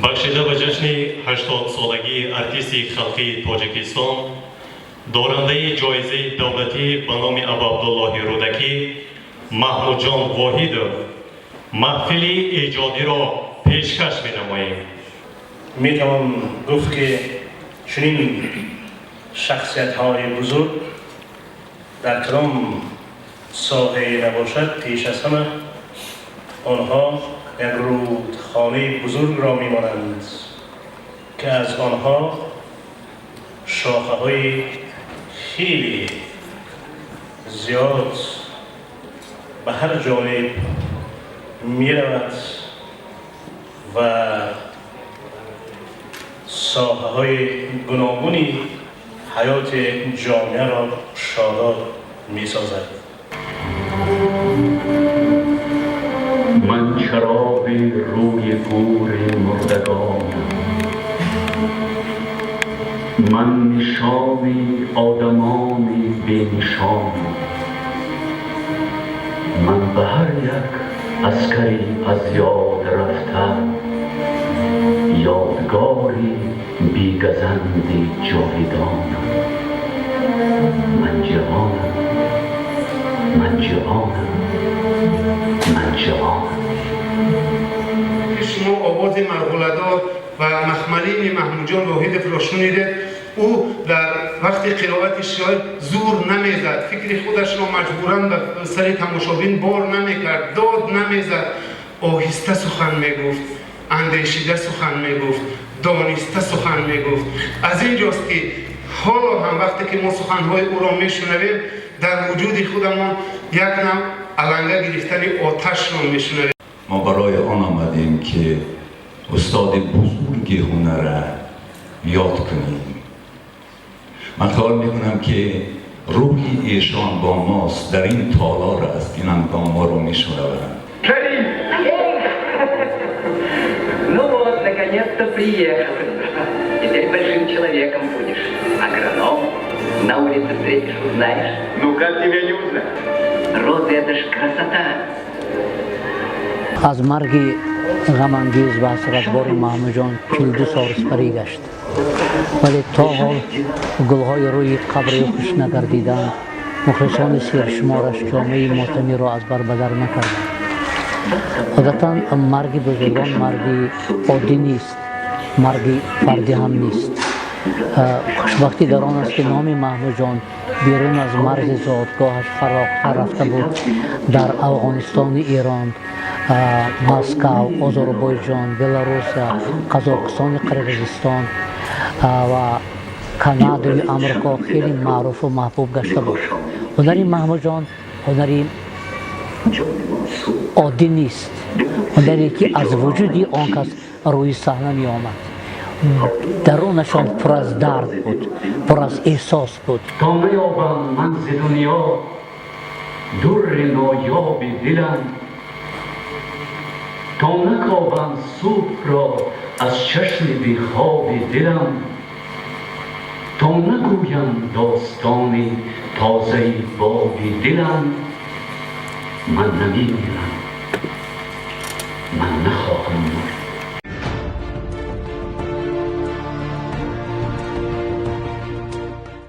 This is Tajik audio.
Бахшида ба ҷашни 80-солагии артисти халқии Тоҷикистон, дорандаи ҷоизаи давлатӣ ба номи Абуабдуллоҳи Рӯдакӣ Маҳмудҷон Воҳидов маҳфили эҷодиро пешкаш менамоем. Метавон гуфт, ки чунин шахсиятҳои бузург дар кадом соҳае набошад, пеш аз ҳама онҳо як рӯдхонаи бузургро мемонанд, ки аз онҳо шохаҳои хеле зиёд ба ҳар ҷониб меравад ва соҳаҳои гуногуни ҳаёти ҷомеаро шодоб месозад. Ман чароғи рӯи гури мурдагонам, ман нишони одамони бенишонам, ман ба ҳар як аскари аз ёд рафта ёдгори бегазанди ҷовидонам. Ман ҷавонам, ман ҷавонам, ман ҷавонам. Шумо овози марғуладор ва махмалини Маҳмудҷон Воҳидовро шунидед. Ӯ дар вақти қироати шеър зур намезад, фикри худашро маҷбуран ба сари тамошобин бор намекард, дод намезад, оҳиста сухан мегуфт, андешида сухан мегуфт, дониста сухан мегуфт. Аз ин ҷост, ки ҳоло ҳам вақте ки мо суханҳои ӯро мешунавем, дар вуҷуди худамон як нав аланга гирифтани оташро мешунавем. Мо барои он омадем, ки устоди бузурги ҳунара ёд кунем. Ман хаёл мекунам, ки рӯҳи эшон бо мост, дар ин толор аст, ин ҳангом моро мешунаванд. Карим! Ну вот, наконец-то приехал. Теперь большим человеком будешь. Агроном. На улице встретишь, узнаешь. Ну как тебя не узнать? Розы — это ж красота. Аз марги ғамангез ва ҳасратбори Маҳмудҷон 42 сол сипарӣ гашт, вале то ҳол гулҳои рӯи қабри ӯ хушк нагардиданд, мухлисони сершумораш ҷомаи мотамиро аз бар ба дар накарданд. Одатан марги бузургон марги оддӣ нест, марги фардӣ ҳам нест. Хушбахтӣ дар он аст, ки номи Маҳмудҷон берун аз марзи зодгоҳаш фарохтар рафта буд: дар Афғонистони, Эрон, Москав, Озарбойҷон, Беларусия, Қазоқистони, Қирғизистон ва Канадаю Амрико хеле маъруфу маҳбуб гашта буд. Ҳунари Маҳмудҷон ҳунари оддӣ нест, ҳунаре ки аз вуҷуди он кас рӯи саҳна меомад, дарунашон пур аз дард буд, пур аз эҳсос буд. То наёбам ман зи дунё дурри ноёби дилам, то накобам субҳро аз чашми бехоби дилам, то нагӯям достони тозаи боби дилам, ман намемирам, ман нахоҳам.